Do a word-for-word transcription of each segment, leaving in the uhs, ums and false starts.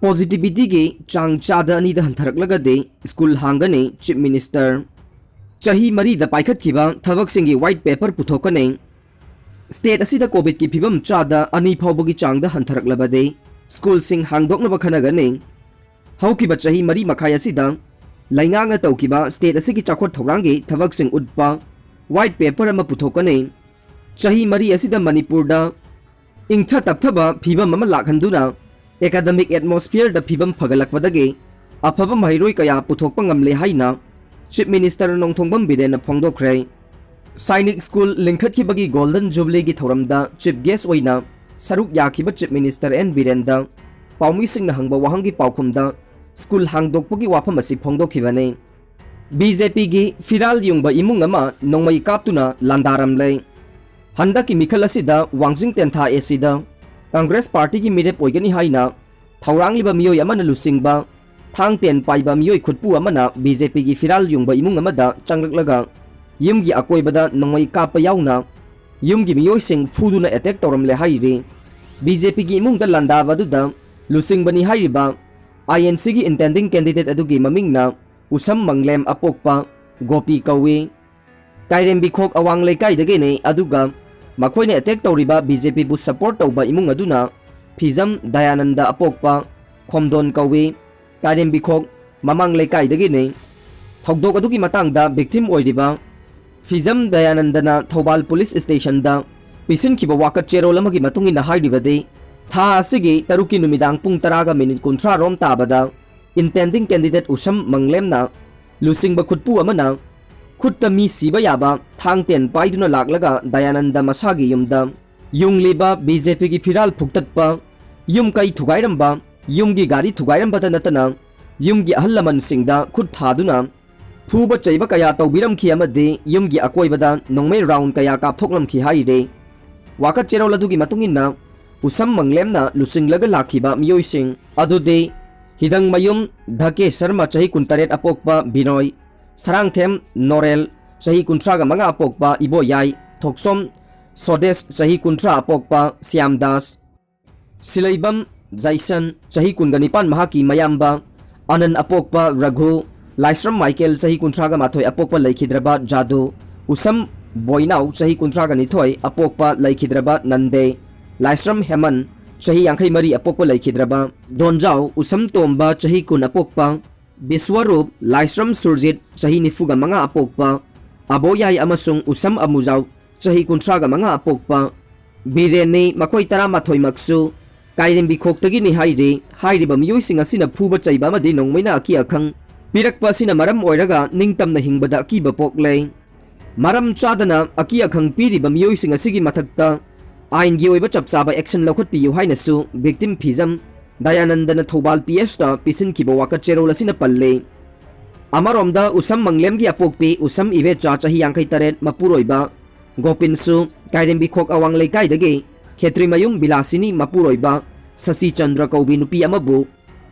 ꯄꯣꯖꯤꯇꯤꯚꯤꯇꯤꯒꯤ ꯆꯥꯡ ꯆꯥꯗ ꯑꯅꯤꯗ ꯍꯟꯊꯔꯛꯂꯒꯗꯤ ꯁ꯭ꯀꯨꯜ ꯍꯥꯡꯒꯅꯤ꯫ Chief minister. ꯆꯍꯤ ꯃꯔꯤꯗ ꯄꯥꯏꯈꯠꯈꯤꯕ ꯊꯕꯛꯁꯤꯡꯒꯤ ꯋꯥꯏꯠ ꯄꯦꯄꯔ ꯄꯨꯊꯣꯛꯀꯅꯤ꯫ ꯁ꯭ꯇꯦꯠ ꯑꯁꯤꯗ ꯀꯣꯚꯤꯗꯀꯤ ꯐꯤꯕꯝ ꯆꯥꯗ ꯑꯅꯤ ꯐꯥꯎꯕꯒꯤ ꯆꯥꯡꯗ ꯍꯟꯊꯔꯛꯂꯕꯗꯤ ꯁ꯭ꯀꯨꯜꯁꯤꯡ ꯍꯥꯡꯗꯣꯛꯅꯕ ꯈꯟꯅꯒꯅꯤ꯫ ꯍꯧꯈꯤꯕ ꯆꯍꯤ ꯃꯔꯤ ꯃꯈꯥꯏ ꯑꯁꯤꯗ ꯂꯩꯉꯥꯛꯅ ꯇꯧꯈꯤꯕ ꯁ꯭ꯇꯦꯠ ꯑꯁꯤꯒꯤ ꯆꯥꯎꯈꯠ ꯊꯧꯔꯥꯡꯒꯤ ꯊꯕꯛꯁꯤꯡ ꯎꯠꯄ ꯋꯥꯏꯠ ꯄꯦꯄꯔ ꯑꯃ ꯄꯨꯊꯣꯛꯀꯅꯤ꯫ ꯆꯍꯤ ꯃꯔꯤ ꯑꯁꯤꯗ ꯃꯅꯤꯄꯨꯔꯗ ꯏꯪꯊ ꯇꯞꯊꯕ ꯐꯤꯕꯝ ꯑꯃ ꯂꯥꯛꯍꯟꯗꯨꯅ ꯑꯦꯀꯥꯗꯃꯤꯛ ꯑꯦꯠꯃꯣꯁꯐꯤꯌꯔꯗ ꯐꯤꯕꯝ ꯐꯒꯠꯂꯛꯄꯗꯒꯤ ꯑꯐꯕ ꯃꯍꯩꯔꯣꯏ ꯀꯌꯥ ꯄꯨꯊꯣꯛꯄ ꯉꯝꯂꯦ ꯍꯥꯏꯅ ꯆꯤꯐ ꯃꯤꯅꯤꯁꯇꯔ ꯅꯣꯡꯊꯣꯝꯕꯝ ꯕꯤꯔꯦꯟꯅ ꯐꯣꯡꯗꯣꯛꯈ꯭ꯔꯦ꯫ ꯁꯥꯏꯅꯤꯛ ꯁ꯭ꯀꯨꯜ ꯂꯤꯡꯈꯠꯈꯤꯕꯒꯤ ꯒꯣꯜꯗꯟ ꯖꯨꯕꯤꯂꯤꯒꯤ ꯊꯧꯔꯝꯗ ꯆꯤꯐ ꯒꯦꯁ ꯑꯣꯏꯅ ꯁꯔꯨꯛ ꯌꯥꯈꯤꯕ ꯆꯤꯐ ꯃꯤꯅꯤꯁꯇꯔ ꯑꯦꯟ ꯕꯤꯔꯦꯟꯗ ꯄꯥꯎꯃꯤꯁꯤꯡꯅ ꯍꯪꯕ ꯋꯥꯍꯪꯒꯤ ꯄꯥꯎꯈꯨꯝꯗ ꯁ꯭ꯀꯨꯜ ꯍꯥꯡꯗꯣꯛꯄꯒꯤ ꯋꯥꯐꯝ ꯑꯁꯤ ꯐꯣꯡꯗꯣꯛꯈꯤꯕꯅꯤ꯫ ꯕꯤ ꯖꯦ ꯄꯤꯒꯤ ꯐꯤꯔꯥꯜ ꯌꯨꯡꯕ ꯏꯃꯨꯡ ꯑꯃ ꯅꯣꯡꯃꯩ ꯀꯥꯞꯇꯨꯅ ꯂꯥꯟꯗꯥꯔꯝꯂꯦ꯫ ꯍꯟꯗꯛꯀꯤ ꯃꯤꯈꯜ ꯑꯁꯤꯗ ꯋꯥꯡꯖꯤꯡ ꯇꯦꯟꯊꯥ ꯑꯦ ꯁꯤꯗ ꯀꯪꯒ꯭ꯔꯦꯁ ꯄꯥꯔꯇꯤꯒꯤ ꯃꯤꯔꯦꯞ ꯑꯣꯏꯒꯅꯤ ꯍꯥꯏꯅ ꯊꯧꯔꯥꯡꯂꯤꯕ ꯃꯤꯑꯣꯏ ꯑꯃꯅ ꯂꯨꯆꯤꯡꯕ ꯊꯥꯡ ꯇꯦꯟ ꯄꯥꯏꯕ ꯃꯤꯑꯣꯏ ꯈꯨꯠꯄꯨ ꯑꯃꯅ ꯕꯤ ꯖꯦ ꯄꯤꯒꯤ ꯐꯤꯔꯥꯜ ꯌꯨꯡꯕ ꯏꯃꯨꯡ ꯑꯃꯗ ꯆꯪꯂꯛꯂꯒ ꯌꯨꯝꯒꯤ ꯑꯀꯣꯏꯕꯗ ꯅꯣꯡꯃꯩ ꯀꯥꯞꯄ ꯌꯥꯎꯅ ꯌꯨꯝꯒꯤ ꯃꯤꯑꯣꯏꯁꯤꯡ ꯐꯨꯗꯨꯅ ꯑꯦꯇꯦꯛ ꯇꯧꯔꯝꯂꯦ ꯍꯥꯏꯔꯤ꯫ ꯕꯤ ꯖꯦ ꯄꯤꯒꯤ ꯏꯃꯨꯡꯗ ꯂꯥꯟꯗꯥꯕ ꯑꯗꯨꯗ ꯂꯨꯆꯤꯡꯕꯅꯤ ꯍꯥꯏꯔꯤꯕ ꯑꯥꯏ ꯑꯦꯟ ꯁꯤꯒꯤ ꯏꯟꯇꯦꯟꯗꯤꯡ ꯀꯦꯟꯗꯤꯗꯦꯠ ꯑꯗꯨꯒꯤ ꯃꯃꯤꯡꯅ ꯎꯁꯝ ꯃꯪꯂꯦꯝ ꯑꯄꯣꯛꯄ ꯒꯣꯄꯤ ꯀꯧꯏ꯫ ꯀꯥꯏꯔꯦꯝꯕꯤꯈꯣꯛ ꯑꯋꯥꯡ ꯂꯩꯀꯥꯏꯗꯒꯤꯅꯤ꯫ ꯑꯗꯨꯒ ꯃꯈꯣꯏꯅ ꯑꯦꯇꯦꯛ ꯇꯧꯔꯤꯕ ꯕꯤ ꯖꯦ ꯄꯤꯕꯨ ꯁꯄꯣꯔꯠ ꯇꯧꯕ ꯏꯃꯨꯡ ꯑꯗꯨꯅ ꯐꯤꯖꯝ ꯗꯌꯥꯅꯟꯗ ꯑꯄꯣꯛꯄ ꯈꯣꯝꯗꯣꯟ ꯀꯧꯏ꯫ ꯀꯥꯏꯔꯦꯝꯕꯤꯈꯣꯛ ꯃꯃꯥꯡ ꯂꯩꯀꯥꯏꯗꯒꯤꯅꯤ꯫ ꯊꯧꯗꯣꯛ ꯑꯗꯨꯒꯤ ꯃꯇꯥꯡꯗ ꯚꯤꯛꯇꯤꯝ ꯑꯣꯏꯔꯤꯕ ꯐꯤꯖꯝ ꯗꯌꯥꯅꯟꯗꯅ ꯊꯧꯕꯥꯜ ꯄꯨꯂꯤꯁ ꯁ꯭ꯇꯦꯁꯟꯗ ꯄꯤꯁꯤꯟꯈꯤꯕ ꯋꯥꯀꯠ ꯆꯦꯔꯣꯜ ꯑꯃꯒꯤ ꯃꯇꯨꯡ ꯏꯟꯅ ꯍꯥꯏꯔꯤꯕꯗꯤ, ꯊꯥ ꯑꯁꯤꯒꯤ ꯇꯔꯨꯛꯀꯤ ꯅꯨꯃꯤꯗꯥꯡ ꯄꯨꯡ ꯇꯔꯥꯒ ꯃꯤꯅꯤꯠ ꯀꯨꯟꯊ꯭ꯔꯥ ꯔꯣꯝ ꯇꯥꯕꯗ ꯏꯟꯇꯦꯟꯗꯤꯡ ꯀꯦꯟꯗꯤꯗꯦꯠ ꯎꯁꯝ ꯃꯪꯂꯦꯝꯅ ꯂꯨꯆꯤꯡꯕ ꯈꯨꯠꯄꯨ ꯑꯃꯅ ꯈꯨꯠꯇ ꯃꯤ ꯁꯤꯕ ꯌꯥꯕ ꯊꯥꯡ ꯇꯦꯟ ꯄꯥꯏꯗꯨꯅ ꯂꯥꯛꯂꯒ ꯗꯌꯥꯅꯟꯗ ꯃꯁꯥꯒꯤ ꯌꯨꯝꯗ ꯌꯨꯡꯂꯤꯕ ꯕꯤ ꯖꯦ ꯄꯤꯒꯤ ꯐꯤꯔꯥꯜ ꯐꯨꯛꯇꯠꯄ, ꯌꯨꯝ ꯀꯩ ꯊꯨꯒꯥꯏꯔꯝꯕ, ꯌꯨꯝꯒꯤ ꯒꯥꯔꯤ ꯊꯨꯒꯥꯏꯔꯝꯕꯇ ꯅꯠꯇꯅ ꯌꯨꯝꯒꯤ ꯑꯍꯜ ꯂꯃꯟꯁꯤꯡꯗ ꯈꯨꯠ ꯊꯥꯗꯨꯅ ꯐꯨꯕ ꯆꯩꯕ ꯀꯌꯥ ꯇꯧꯕꯤꯔꯝꯈꯤ ꯑꯃꯗꯤ ꯌꯨꯝꯒꯤ ꯑꯀꯣꯏꯕꯗ ꯅꯣꯡꯃꯩ ꯔꯥꯎꯟ ꯀꯌꯥ ꯀꯥꯞꯊꯣꯛꯂꯝꯈꯤ ꯍꯥꯏꯔꯤ꯫ ꯋꯥꯀꯠ ꯆꯦꯔꯣꯜ ꯑꯗꯨꯒꯤ ꯃꯇꯨꯡ ꯏꯟꯅ ꯎꯁꯝ ꯃꯪꯂꯦꯝꯅ ꯂꯨꯆꯤꯡꯂꯒ ꯂꯥꯛꯈꯤꯕ ꯃꯤꯑꯣꯏꯁꯤꯡ ꯑꯗꯨꯗꯤ ꯍꯤꯗꯪꯃꯌꯨꯝ ꯙꯀꯦ ꯁꯔꯃ ꯆꯍꯤ ꯀꯨꯟꯇꯔꯦꯠ ꯑꯄꯣꯛꯄ ꯕꯤꯅꯣꯏ, ꯁꯔꯥꯡꯊꯦꯝ ꯅꯣꯔꯦꯜ ꯆꯍꯤ ꯀꯨꯟꯊ꯭ꯔꯥꯒ ꯃꯉꯥ ꯑꯄꯣꯛꯄ ꯏꯕꯣꯌꯥꯏ, ꯊꯣꯛꯆꯣꯝ ꯁꯣꯗꯦꯁ ꯆꯍꯤ ꯀꯨꯟꯊ꯭ꯔꯥ ꯑꯄꯣꯛꯄ ꯁ꯭ꯌꯥꯝꯗꯥꯁ, ꯁꯤꯂꯩꯕꯝ ꯖꯥꯏꯁꯟ, ꯆꯍꯤ ꯀꯨꯟꯒ ꯅꯤꯄꯥꯟ, ꯃꯍꯥꯛꯀꯤ ꯃꯌꯥꯝꯕ, ꯑꯅꯟ ꯑꯄꯣꯛꯄ ꯔꯘꯨ, ꯂꯥꯏꯁ꯭ꯔꯝ ꯃꯥꯏꯀꯦꯜ, ꯆꯍꯤ ꯀꯨꯟꯊ꯭ꯔꯥꯒ ꯃꯥꯊꯣꯏ, ꯑꯄꯣꯛꯄ ꯂꯩꯈꯤꯗ꯭ꯔꯕ ꯖꯥꯗꯨ, ꯎꯁꯝ ꯕꯣꯏꯅꯥꯎ, ꯆꯍꯤ ꯀꯨꯟꯊ꯭ꯔꯥꯒ ꯅꯤꯊꯣꯏ, ꯑꯄꯣꯛꯄ ꯂꯩꯈꯤꯗ꯭ꯔꯕ ꯅꯟꯗꯦ, ꯂꯥꯏꯁ꯭ꯔꯝ ꯍꯦꯃꯟ, ꯆꯍꯤ ꯌꯥꯡꯈꯩ ꯃꯔꯤ, ꯑꯄꯣꯛꯄ ꯂꯩꯈꯤꯗ꯭ꯔꯕ ꯗꯣꯟꯖꯥꯎ, ꯎꯁꯝ ꯇꯣꯝꯕ, ꯆꯍꯤ ꯀꯨꯟ, ꯑꯄꯣꯛꯄ ꯕꯤꯁ꯭ꯋꯔꯨꯞ, ꯂꯥꯏꯁ꯭ꯔꯝ ꯁꯨꯔꯖꯤꯠ, ꯆꯍꯤ ꯅꯤꯐꯨꯒ ꯃꯉꯥ, ꯑꯄꯣꯛꯄ ꯑꯕꯣꯌꯥꯏ, ꯑꯃꯁꯨꯡ ꯎꯁꯝ ꯑꯃꯨꯖꯥꯎ, ꯆꯍꯤ ꯀꯨꯟꯊ꯭ꯔꯥꯒ ꯃꯉꯥ, ꯑꯄꯣꯛꯄ ꯕꯤꯔꯦꯟꯅꯤ, ꯃꯈꯣꯏ ꯇꯔꯥꯃꯥꯊꯣꯏꯃꯛꯁꯨ ꯀꯥꯏꯔꯦꯝꯕꯤꯈꯣꯛꯇꯒꯤꯅꯤ ꯍꯥꯏꯔꯤ꯫ ꯍꯥꯏꯔꯤꯕ ꯃꯤꯑꯣꯏꯁꯤꯡ ꯑꯁꯤꯅ ꯐꯨꯕ ꯆꯩꯕ ꯑꯃꯗꯤ ꯅꯣꯡꯃꯩꯅ ꯑꯀꯤ ꯑꯈꯪ ꯄꯤꯔꯛꯄ ꯑꯁꯤꯅ ꯃꯔꯝ ꯑꯣꯏꯔꯒ ꯅꯤꯡꯇꯝꯅ ꯍꯤꯡꯕꯗ ꯑꯀꯤꯕ ꯄꯣꯛꯂꯦ꯫ ꯃꯔꯝ ꯆꯥꯗꯅ ꯑꯀꯤ ꯑꯈꯪ ꯄꯤꯔꯤꯕ ꯃꯤꯑꯣꯏꯁꯤꯡ ꯑꯁꯤꯒꯤ ꯃꯊꯛꯇ ꯑꯥꯏꯟꯒꯤ ꯑꯣꯏꯕ ꯆꯞ ꯆꯥꯕ action ꯂꯧꯈꯠꯄꯤꯌꯨ ꯍꯥꯏꯅꯁꯨ victim ꯐꯤꯖꯝ ꯗꯌꯥꯅꯟꯗꯅ ꯊꯧꯕꯥꯜ P H ꯇ ꯄꯤꯁꯤꯟꯈꯤꯕ ꯋꯥꯀꯠ ꯆꯦꯔꯣꯜ ꯑꯁꯤꯅ ꯄꯜꯂꯤ꯫ ꯑꯃꯔꯣꯝꯗ ꯎꯁꯝ ꯃꯪꯂꯦꯝꯒꯤ ꯑꯄꯣꯛꯄꯤ ꯎꯁꯝ ꯏꯕꯦꯆꯥ, ꯆꯍꯤ ꯌꯥꯡꯈꯩ ꯇꯔꯦꯠ, ꯃꯄꯨꯔꯣꯏꯕ ꯒꯣꯄꯤꯟꯁꯨ ꯀꯥꯏꯔꯦꯝꯕꯤꯈꯣꯛ ꯑꯋꯥꯡ ꯂꯩꯀꯥꯏꯗꯒꯤ ꯈꯦꯇ꯭ꯔꯤꯃꯌꯨꯝ ꯕꯤꯂꯥꯁꯤꯅꯤ, ꯃꯄꯨꯔꯣꯏꯕ ꯁꯁꯤ ꯆꯟꯗ꯭ꯔ ꯀꯧꯕꯤ ꯅꯨꯄꯤ ꯑꯃꯕꯨ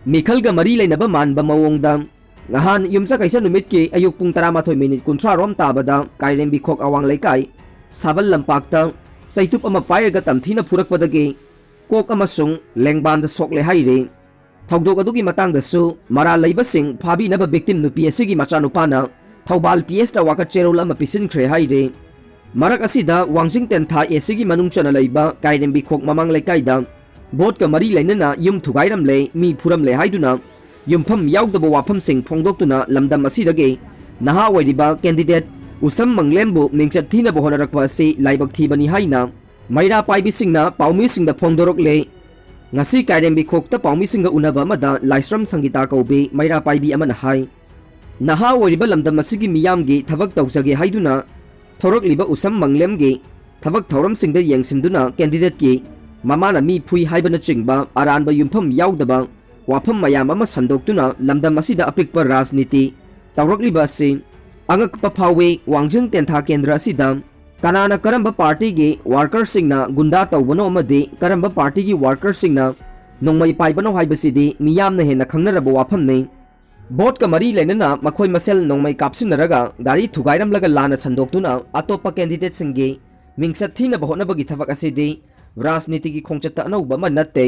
ꯃꯤꯈꯜꯒ ꯃꯔꯤ ꯂꯩꯅꯕ ꯃꯥꯟꯕ ꯃꯑꯣꯡꯗ ꯅꯍꯥꯟ ꯌꯨꯝꯁꯀꯩꯁ ꯅꯨꯃꯤꯠꯀꯤ ꯑꯌꯨꯛ ꯄꯨꯡ ꯇꯔꯥꯃꯥꯊꯣꯏ ꯃꯤꯅꯤꯠ ꯀꯨꯟꯊ꯭ꯔꯥ ꯔꯣꯝ ꯇꯥꯕꯗ ꯀꯥꯏꯔꯦꯝꯕꯤꯈꯣꯛ ꯑꯋꯥꯡ ꯂꯩꯀꯥꯏ ꯁꯥꯕꯜ ꯂꯝꯄꯥꯛꯇ ꯆꯩꯇꯨꯞ ꯑꯃ ꯄꯥꯏꯔꯒ ꯇꯝꯊꯤꯅ ꯐꯨꯔꯛꯄꯗꯒꯤ ꯀꯣꯛ ꯑꯃꯁꯨꯡ ꯂꯦꯡꯕꯥꯟꯗ ꯁꯣꯛꯂꯦ ꯍꯥꯏꯔꯤ꯫ ꯊꯧꯗꯣꯛ ꯑꯗꯨꯒꯤ ꯃꯇꯥꯡꯗꯁꯨ ꯃꯔꯥꯜ ꯂꯩꯕꯁꯤꯡ ꯐꯥꯕꯤꯅꯕ victim ꯅꯨꯄꯤ ꯑꯁꯤꯒꯤ ꯃꯆꯥꯅꯨꯄꯥꯅ ꯊꯧꯕꯥꯜ P H ꯇ ꯋꯥꯀꯠ ꯆꯦꯔꯣꯜ ꯑꯃ ꯄꯤꯁꯤꯟꯈ꯭ꯔꯦ ꯍꯥꯏꯔꯤ꯫ ꯃꯔꯛ ꯑꯁꯤꯗ ꯋꯥꯡꯖꯤꯡ ꯇꯦꯟꯊꯥ A Cꯒꯤ ꯃꯅꯨꯡ ꯆꯟꯅ ꯂꯩꯕ ꯀꯥꯏꯔꯦꯝꯕꯤꯈꯣꯛ ꯃꯃꯥꯡ ꯂꯩꯀꯥꯏꯗ ꯚꯣꯠꯀ ꯃꯔꯤ ꯂꯩꯅꯅ ꯌꯨꯝ ꯊꯨꯒꯥꯏꯔꯝꯂꯦ, ꯃꯤ ꯐꯨꯔꯝꯂꯦ ꯍꯥꯏꯗꯨꯅ ꯌꯨꯝꯐꯝ ꯌꯥꯎꯗꯕ ꯋꯥꯐꯝꯁꯤꯡ ꯐꯣꯡꯗꯣꯛꯇꯨꯅ ꯂꯝꯗꯝ ꯑꯁꯤꯗꯒꯤ ꯅꯍꯥ ꯑꯣꯏꯔꯤꯕ candidate ꯎꯁꯝ ꯃꯪꯂꯦꯝꯕꯨ ꯃꯤꯡꯆꯠ ꯊꯤꯅꯕ ꯍꯣꯠꯅꯔꯛꯄ ꯑꯁꯤ ꯂꯥꯏꯕꯛ ꯊꯤꯕꯅꯤ ꯍꯥꯏꯅ ꯃꯩꯔꯥ ꯄꯥꯏꯕꯤꯁꯤꯡꯅ ꯄꯥꯎꯃꯤꯁꯤꯡꯗ ꯐꯣꯡꯗꯣꯔꯛꯂꯦ꯫ ꯉꯁꯤ ꯀꯥꯏꯔꯦꯝꯕꯤꯈꯣꯛꯇ ꯄꯥꯎꯃꯤꯁꯤꯡꯒ ꯎꯅꯕ ꯑꯃꯗ ꯂꯥꯏꯁ꯭ꯔꯝ ꯁꯪꯒꯤꯇꯥ ꯀꯧꯕꯤ ꯃꯩꯔꯥ ꯄꯥꯏꯕꯤ ꯑꯃꯅ ꯍꯥꯏ, ꯅꯍꯥ ꯑꯣꯏꯔꯤꯕ ꯂꯝꯗꯝ ꯑꯁꯤꯒꯤ ꯃꯤꯌꯥꯝꯒꯤ ꯊꯕꯛ ꯇꯧꯖꯒꯦ ꯍꯥꯏꯗꯨꯅ ꯊꯣꯔꯛꯂꯤꯕ ꯎꯁꯝ ꯃꯪꯂꯦꯝꯒꯤ ꯊꯕꯛ ꯊꯧꯔꯝꯁꯤꯡꯗ ꯌꯦꯡꯁꯤꯟꯗꯨꯅ candidateꯀꯤ ꯃꯃꯥꯅ ꯃꯤ ꯐꯨꯏ ꯍꯥꯏꯕꯅꯆꯤꯡꯕ ꯑꯔꯥꯟꯕ ꯌꯨꯝꯐꯝ ꯌꯥꯎꯗꯕ ꯋꯥꯐꯝ ꯃꯌꯥꯝ ꯑꯃ ꯁꯟꯗꯣꯛꯇꯨꯅ ꯂꯝꯗꯝ ꯑꯁꯤꯗ ꯑꯄꯤꯛꯄ ꯔꯥꯖꯅꯤꯇꯤ ꯇꯧꯔꯛꯂꯤꯕ ꯑꯁꯤ ꯑꯉꯛꯄ ꯐꯥꯎꯏ꯫ ꯋꯥꯡꯖꯤꯡ ꯇꯦꯟꯊꯥ ꯀꯦꯟꯗ꯭ꯔ ꯑꯁꯤꯗ ꯀꯅꯥꯅ ꯀꯔꯝꯕ partyꯒꯤ workerꯁꯤꯡꯅ ꯒꯨꯟꯗꯥ ꯇꯧꯕꯅꯣ ꯑꯃꯗꯤ ꯀꯔꯝꯕ partyꯒꯤ workerꯁꯤꯡꯅ ꯅꯣꯡꯃꯩ ꯄꯥꯏꯕꯅꯣ ꯍꯥꯏꯕꯁꯤꯗꯤ ꯃꯤꯌꯥꯝꯅ ꯍꯦꯟꯅ ꯈꯪꯅꯔꯕ ꯋꯥꯐꯝꯅꯤ꯫ ꯚꯣꯠꯀ ꯃꯔꯤ ꯂꯩꯅꯅ ꯃꯈꯣꯏ ꯃꯁꯦꯜ ꯅꯣꯡꯃꯩ ꯀꯥꯞꯁꯤꯟꯅꯔꯒ ꯒꯥꯔꯤ ꯊꯨꯒꯥꯏꯔꯝꯂꯒ ꯂꯥꯟꯅ ꯁꯟꯗꯣꯛꯇꯨꯅ ꯑꯇꯣꯞꯄ candidateꯁꯤꯡꯒꯤ ꯃꯤꯡꯆꯠ ꯊꯤꯅꯕ ꯍꯣꯠꯅꯕꯒꯤ ꯊꯕꯛ ꯑꯁꯤꯗꯤ ꯔꯥꯖꯅꯤꯇꯤꯒꯤ ꯈꯣꯡꯆꯠꯇ ꯑꯅꯧꯕ ꯑꯃ ꯅꯠꯇꯦ꯫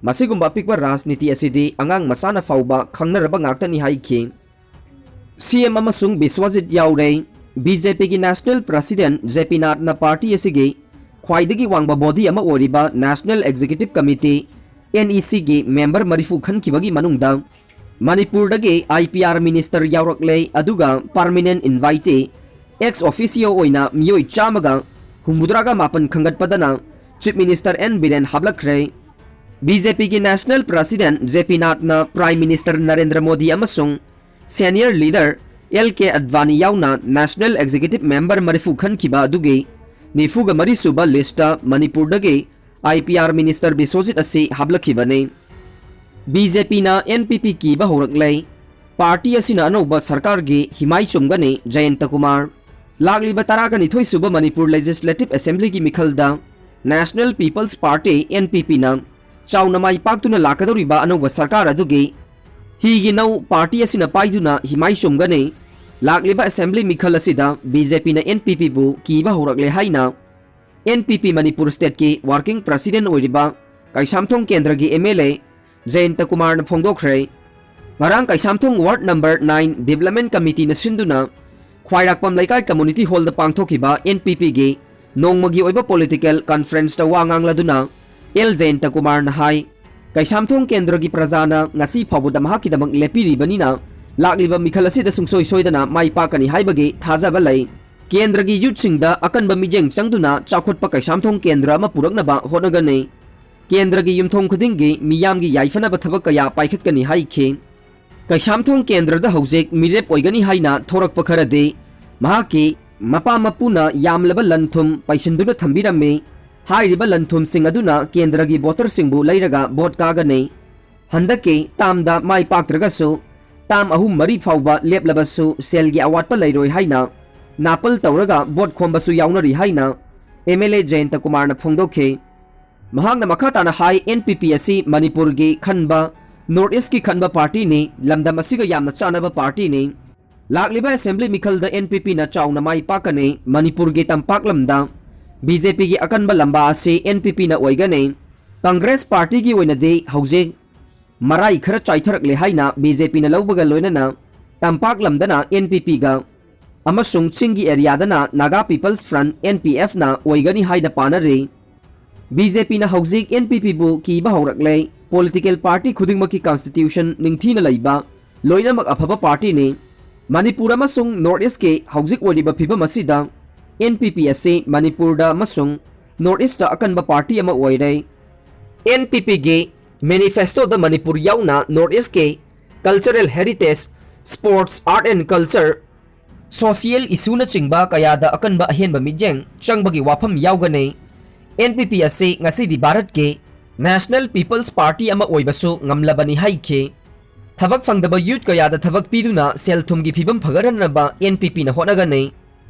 ꯃꯁꯤꯒꯨꯝꯕ ꯑꯄꯤꯛꯄ ꯔꯥꯖꯅꯤꯇꯤ ꯑꯁꯤꯗꯤ ꯑꯉꯥꯡ ꯃꯆꯥꯅ ꯐꯥꯎꯕ ꯈꯪꯅꯔꯕ ꯉꯥꯛꯇꯅꯤ ꯍꯥꯏꯈꯤ꯫ ꯁꯤ ꯑꯦꯝ ꯑꯃꯁꯨꯡ ꯕꯤꯁ꯭ꯋꯖꯤꯠ ꯌꯥꯎꯔꯦ꯫ ꯕꯤ ꯖꯦ ꯄꯤꯒꯤ national president J P ꯅꯥꯠꯅ party ꯑꯁꯤꯒꯤ ꯈ꯭ꯋꯥꯏꯗꯒꯤ ꯋꯥꯡꯕ ꯕꯣꯗꯤ ꯑꯃ ꯑꯣꯏꯔꯤꯕ national executive committee, N E ꯁꯤꯒꯤ ꯃꯦꯝꯕꯔ ꯃꯔꯤꯐꯨ ꯈꯟꯈꯤꯕꯒꯤ ꯃꯅꯨꯡꯗ ꯃꯅꯤꯄꯨꯔꯗꯒꯤ ꯑꯥꯏ ꯄꯤ ꯑꯥꯔ ꯃꯤꯅꯤꯁꯇꯔ ꯌꯥꯎꯔꯛꯂꯦ, ꯑꯗꯨꯒ ꯄꯔꯃꯤꯅꯦꯟꯠ ꯏꯟꯚꯥꯏꯇꯤ ꯑꯦꯛꯁ ꯑꯣꯐꯤꯁꯤꯌꯣ ꯑꯣꯏꯅ ꯃꯤꯑꯣꯏ ꯆꯥꯝꯃꯒ ꯍꯨꯝꯐꯨꯇꯔꯥꯒ ꯃꯥꯄꯟ ꯈꯟꯒꯠꯄꯗꯅ ꯆꯤꯐ ꯃꯤꯅꯤꯁꯇꯔ ꯑꯦꯟ ꯕꯤꯔꯦꯟ ꯍꯥꯞꯂꯛꯈ꯭ꯔꯦ꯫ ꯕꯤ ꯖꯦ ꯄꯤꯒꯤ ꯅꯦꯁꯅꯦꯜ ꯄ꯭ꯔꯁꯤꯗꯦꯟꯠ ꯖꯦ ꯄꯤ ꯅꯥꯠꯅ ꯄ꯭ꯔꯥꯏꯝ ꯃꯤꯅꯤꯁꯇꯔ ꯅꯔꯦꯟꯗ꯭ꯔ ꯃꯣꯗꯤ ꯑꯃꯁꯨꯡ senior leader L K Advani ꯌꯥꯎꯅ ꯅꯦꯁꯅꯦꯜ ꯑꯦꯛꯖꯤꯀ꯭ꯌꯨꯇꯤꯚ ꯃꯦꯝꯕꯔ ꯃꯔꯤꯐꯨ ꯈꯟꯈꯤꯕ ꯑꯗꯨꯒꯤ ꯅꯤꯐꯨꯒ ꯃꯔꯤ ꯁꯨꯕ ꯂꯤꯁ꯭ꯠꯇ ꯃꯅꯤꯄꯨꯔꯗꯒꯤ I P R minister Biswajit ꯑꯁꯤ ꯍꯥꯞꯂꯛꯈꯤꯕꯅꯤ꯫ ꯕꯤ ꯖꯦ ꯄꯤꯅ ꯑꯦꯟ ꯄꯤ ꯄꯤ ꯀꯤꯕ ꯍꯧꯔꯛꯂꯦ꯫ ꯄꯥꯔꯇꯤ ꯑꯁꯤꯅ ꯑꯅꯧꯕ ꯁꯔꯀꯥꯔꯒꯤ ꯍꯤꯃꯥꯏ ꯆꯨꯝꯒꯅꯤ, ꯖꯌꯟꯇ ꯀꯨꯃꯥꯔ꯫ ꯂꯥꯛꯂꯤꯕ ꯇꯔꯥꯒ ꯅꯤꯊꯣꯏ ꯁꯨꯕ ꯃꯅꯤꯄꯨꯔ ꯂꯦꯖꯤꯁꯂꯦꯇꯤꯚ ꯑꯦꯁꯦꯝꯕ꯭ꯂꯤꯒꯤ ꯃꯤꯈꯜꯗ national people's party, N P ꯄꯤꯅ ꯆꯥꯎꯅ ꯃꯥꯏ ꯄꯥꯛꯇꯨꯅ ꯂꯥꯛꯀꯗꯧꯔꯤꯕ ꯑꯅꯧꯕ ꯁꯔꯀꯥꯔ ꯑꯗꯨꯒꯤ ꯍꯤꯒꯤ ꯅꯧ ꯄꯥꯔꯇꯤ ꯑꯁꯤꯅ ꯄꯥꯏꯗꯨꯅ ꯍꯤꯃꯥꯏ ꯆꯨꯝꯒꯅꯤ꯫ ꯂꯥꯛꯂꯤꯕ ꯑꯦꯁꯦꯝꯕ꯭ꯂꯤ ꯃꯤꯈꯜ ꯑꯁꯤꯗ ꯕꯤ ꯖꯦ ꯄꯤꯅ ꯑꯦꯟ ꯄꯤ ꯄꯤꯕꯨ ꯀꯤꯕ ꯍꯧꯔꯛꯂꯦ ꯍꯥꯏꯅ ꯑꯦꯟ ꯄꯤ ꯄꯤ ꯃꯅꯤꯄꯨꯔ ꯁ꯭ꯇꯦꯠꯀꯤ ꯋꯥꯔꯀꯤꯡ ꯄ꯭ꯔꯁꯤꯗꯦꯟꯠ ꯑꯣꯏꯔꯤꯕ ꯀꯩꯁꯥꯝꯊꯣꯡ ꯀꯦꯟꯗ꯭ꯔꯒꯤ ꯑꯦꯝ ꯑꯦꯜ ꯑꯦ ꯖꯌꯟꯇ ꯀꯨꯃꯥꯔꯅ ꯐꯣꯡꯗꯣꯛꯈ꯭ꯔꯦ꯫ ꯉꯔꯥꯡ Keishamthong ward number nine development ꯀꯃꯤꯇꯤꯅ ꯁꯤꯟꯗꯨꯅ ꯈ꯭ꯋꯥꯏꯔꯥꯛꯄꯝ ꯂꯩꯀꯥꯏ ꯀꯝꯃꯨꯅꯤꯇꯤ ꯍꯣꯜꯗ ꯄꯥꯡꯊꯣꯛꯈꯤꯕ ꯑꯦꯟ ꯄꯤ ꯄꯤꯒꯤ ꯅꯣꯡꯃꯒꯤ ꯑꯣꯏꯕ ꯄꯣꯂꯤꯇꯤꯀꯦꯜ ꯀꯟꯐ꯭ꯔꯦꯟꯁꯇ ꯋꯥ ꯉꯥꯡꯂꯗꯨꯅ ꯑꯦꯜ ꯖꯌꯟꯇ ꯀꯨꯃꯥꯔꯅ ꯍꯥꯏ, ꯀꯩꯁꯥꯝꯊꯣꯡ ꯀꯦꯟꯗ꯭ꯔꯒꯤ ꯄ꯭ꯔꯖꯥꯅ ꯉꯁꯤ ꯐꯥꯎꯕꯗ ꯃꯍꯥꯛꯀꯤꯗꯃꯛ ꯂꯦꯞꯄꯤꯔꯤꯕꯅꯤꯅ ꯂꯥꯛꯂꯤꯕ ꯃꯤꯈꯜ ꯑꯁꯤꯗ ꯁꯨꯡꯁꯣꯏ ꯁꯣꯏꯗꯅ ꯃꯥꯏ ꯄꯥꯛꯀꯅꯤ ꯍꯥꯏꯕꯒꯤ ꯊꯥꯖꯕ ꯂꯩ꯫ ꯀꯦꯟꯗ꯭ꯔꯒꯤ ꯌꯨꯠꯁꯤꯡꯗ ꯑꯀꯟꯕ ꯃꯤꯠꯌꯦꯡ ꯆꯪꯗꯨꯅ ꯆꯥꯎꯈꯠꯄ ꯀꯩꯁꯥꯝꯊꯣꯡ ꯀꯦꯟꯗ꯭ꯔ ꯑꯃ ꯄꯨꯔꯛꯅꯕ ꯍꯣꯠꯅꯒꯅꯤ꯫ ꯀꯦꯟꯗ꯭ꯔꯒꯤ ꯌꯨꯝꯊꯣꯡ ꯈꯨꯗꯤꯡꯒꯤ ꯃꯤꯌꯥꯝꯒꯤ ꯌꯥꯏꯐꯅꯕ ꯊꯕꯛ ꯀꯌꯥ ꯄꯥꯏꯈꯠꯀꯅꯤ ꯍꯥꯏꯈꯤ꯫ ꯀꯩꯁꯥꯝꯊꯣꯡ ꯀꯦꯟꯗ꯭ꯔꯗ ꯍꯧꯖꯤꯛ ꯃꯤꯔꯦꯞ ꯑꯣꯏꯒꯅꯤ ꯍꯥꯏꯅ ꯊꯣꯔꯛꯄ ꯈꯔꯗꯤ ꯃꯍꯥꯛꯀꯤ ꯃꯄꯥ ꯃꯄꯨꯅ ꯌꯥꯝꯂꯕ ꯂꯟ ꯊꯨꯝ ꯄꯩꯁꯤꯟꯗꯨꯅ ꯊꯝꯕꯤꯔꯝꯃꯤ꯫ ꯍꯥꯏꯔꯤꯕ ꯂꯟ ꯊꯨꯝꯁꯤꯡ ꯑꯗꯨꯅ ꯀꯦꯟꯗ꯭ꯔꯒꯤ ꯚꯣꯇꯔꯁꯤꯡꯕꯨ ꯂꯩꯔꯒ ꯚꯣꯠ ꯀꯥꯒꯅꯤ꯫ ꯍꯟꯗꯛꯀꯤ ꯇꯥꯝꯗ ꯃꯥꯏ ꯄꯥꯛꯇ꯭ꯔꯒꯁꯨ ꯇꯥꯝ ꯑꯍꯨꯝ ꯃꯔꯤ ꯐꯥꯎꯕ ꯂꯦꯞꯂꯕꯁꯨ ꯁꯦꯜꯒꯤ ꯑꯋꯥꯠꯄ ꯂꯩꯔꯣꯏ ꯍꯥꯏꯅ ꯅꯥꯄꯜ ꯇꯧꯔꯒ ꯚꯣꯠ ꯈꯣꯝꯕꯁꯨ ꯌꯥꯎꯅꯔꯤ ꯍꯥꯏꯅ ꯑꯦꯝ ꯑꯦꯜ ꯑꯦ ꯖꯌꯟꯇ ꯀꯨꯃꯥꯔꯅ ꯐꯣꯡꯗꯣꯛꯈꯤ꯫ ꯃꯍꯥꯛꯅ ꯃꯈꯥ ꯇꯥꯅ ꯍꯥꯏ, ꯑꯦꯟ ꯄꯤ ꯄꯤ ꯑꯁꯤ ꯃꯅꯤꯄꯨꯔꯒꯤ ꯈꯟꯕ, ꯅꯣꯔꯠ ꯏꯁ꯭ꯠꯀꯤ ꯈꯟꯕ ꯄꯥꯔꯇꯤꯅꯤ, ꯂꯝꯗꯝ ꯑꯁꯤꯒ ꯌꯥꯝꯅ ꯆꯥꯟꯅꯕ ꯄꯥꯔꯇꯤꯅꯤ꯫ ꯂꯥꯛꯂꯤꯕ ꯑꯦꯁꯦꯝꯕ꯭ꯂꯤ ꯃꯤꯈꯜꯗ ꯑꯦꯟ ꯄꯤ ꯄꯤꯅ ꯆꯥꯎꯅ ꯃꯥꯏ ꯄꯥꯛꯀꯅꯤ꯫ ꯃꯅꯤꯄꯨꯔꯒꯤ ꯇꯝꯄꯥꯛ ꯂꯝꯗ ꯕꯤ ꯖꯦ ꯄꯤꯒꯤ ꯑꯀꯟꯕ ꯂꯝꯕꯥ ꯑꯁꯤ ꯑꯦꯟ ꯄꯤ ꯄꯤꯅ ꯑꯣꯏꯒꯅꯤ꯫ ꯀꯪꯒ꯭ꯔꯦꯁ ꯄꯥꯔꯇꯤꯒꯤ ꯑꯣꯏꯅꯗꯤ ꯍꯧꯖꯤꯛ ꯃꯔꯥꯏ ꯈꯔ ꯆꯥꯏꯊꯔꯛꯂꯦ ꯍꯥꯏꯅ ꯕꯤ ꯖꯦ ꯄꯤꯅ ꯂꯧꯕꯒ ꯂꯣꯏꯅꯅ ꯇꯝꯄꯥꯛ ꯂꯝꯗꯅ ꯑꯦꯟ ꯄꯤ ꯄꯤꯒ ꯑꯃꯁꯨꯡ ꯆꯤꯡꯒꯤ ꯑꯦꯔꯤꯌꯥꯗꯅ Naga people's front, N P ꯑꯦꯐꯅ ꯑꯣꯏꯒꯅꯤ ꯍꯥꯏꯅ ꯄꯥꯅꯔꯤ꯫ ꯕꯤ ꯖꯦ ꯄꯤꯅ ꯍꯧꯖꯤꯛ ꯑꯦꯟ ꯄꯤ ꯄꯤꯕꯨ ꯀꯤꯕ ꯍꯧꯔꯛꯂꯦ꯫ ꯄꯣꯂꯤꯇꯤꯀꯦꯜ ꯄꯥꯔꯇꯤ ꯈꯨꯗꯤꯡꯃꯛꯀꯤ ꯀꯟꯁꯇꯤꯇ꯭ꯌꯨꯁꯟ ꯅꯤꯡꯊꯤꯅ ꯂꯩꯕ, ꯂꯣꯏꯅꯃꯛ ꯑꯐꯕ ꯄꯥꯔꯇꯤꯅꯤ꯫ ꯃꯅꯤꯄꯨꯔ ꯑꯃꯁꯨꯡ ꯅꯣꯔꯠ ꯏꯁ꯭ꯠꯀꯤ ꯍꯧꯖꯤꯛ ꯑꯣꯏꯔꯤꯕ ꯐꯤꯕꯝ ꯑꯁꯤꯗ ꯑꯦꯟ ꯄꯤ ꯄꯤ ꯑꯁꯤ ꯃꯅꯤꯄꯨꯔꯗ ꯑꯃꯁꯨꯡ ꯅꯣꯔꯠ ꯏꯁ꯭ꯠꯇ ꯑꯀꯟꯕ ꯄꯥꯔꯇꯤ ꯑꯃ ꯑꯣꯏꯔꯦ꯫ ꯑꯦꯟ ꯄꯤ ꯄꯤꯒꯤ ꯃꯦꯅꯤꯐꯦꯁꯇꯣꯗ ꯃꯅꯤꯄꯨꯔ ꯌꯥꯎꯅ ꯅꯣꯔꯠ ꯏꯁ꯭ꯠꯀꯤ cultural heritage, sports, art and culture, social ꯏꯁꯨꯅꯆꯤꯡꯕ ꯀꯌꯥꯗ ꯑꯀꯟꯕ ꯑꯍꯦꯟꯕ ꯃꯤꯠꯌꯦꯡ ꯆꯪꯕꯒꯤ ꯋꯥꯐꯝ ꯌꯥꯎꯒꯅꯤ꯫ ꯑꯦꯟ ꯄꯤ ꯄꯤ ꯑꯁꯤ ꯉꯁꯤꯗꯤ ꯚꯥꯔꯠꯀꯤ ꯅꯦꯁꯅꯦꯜ ꯄꯤꯄꯜꯁ ꯄꯥꯔꯇꯤ ꯑꯃ ꯑꯣꯏꯕꯁꯨ ꯉꯝꯂꯕꯅꯤ ꯍꯥꯏꯈꯤ꯫ ꯊꯕꯛ ꯐꯪꯗꯕ ꯌꯨꯠ ꯀꯌꯥꯗ ꯊꯕꯛ ꯄꯤꯗꯨꯅ ꯁꯦꯜ ꯊꯨꯝꯒꯤ ꯐꯤꯕꯝ ꯐꯒꯠꯍꯟꯅꯕ ꯑꯦꯟ ꯄꯤ ꯄꯤꯅ ꯍꯣꯠꯅꯒꯅꯤ꯫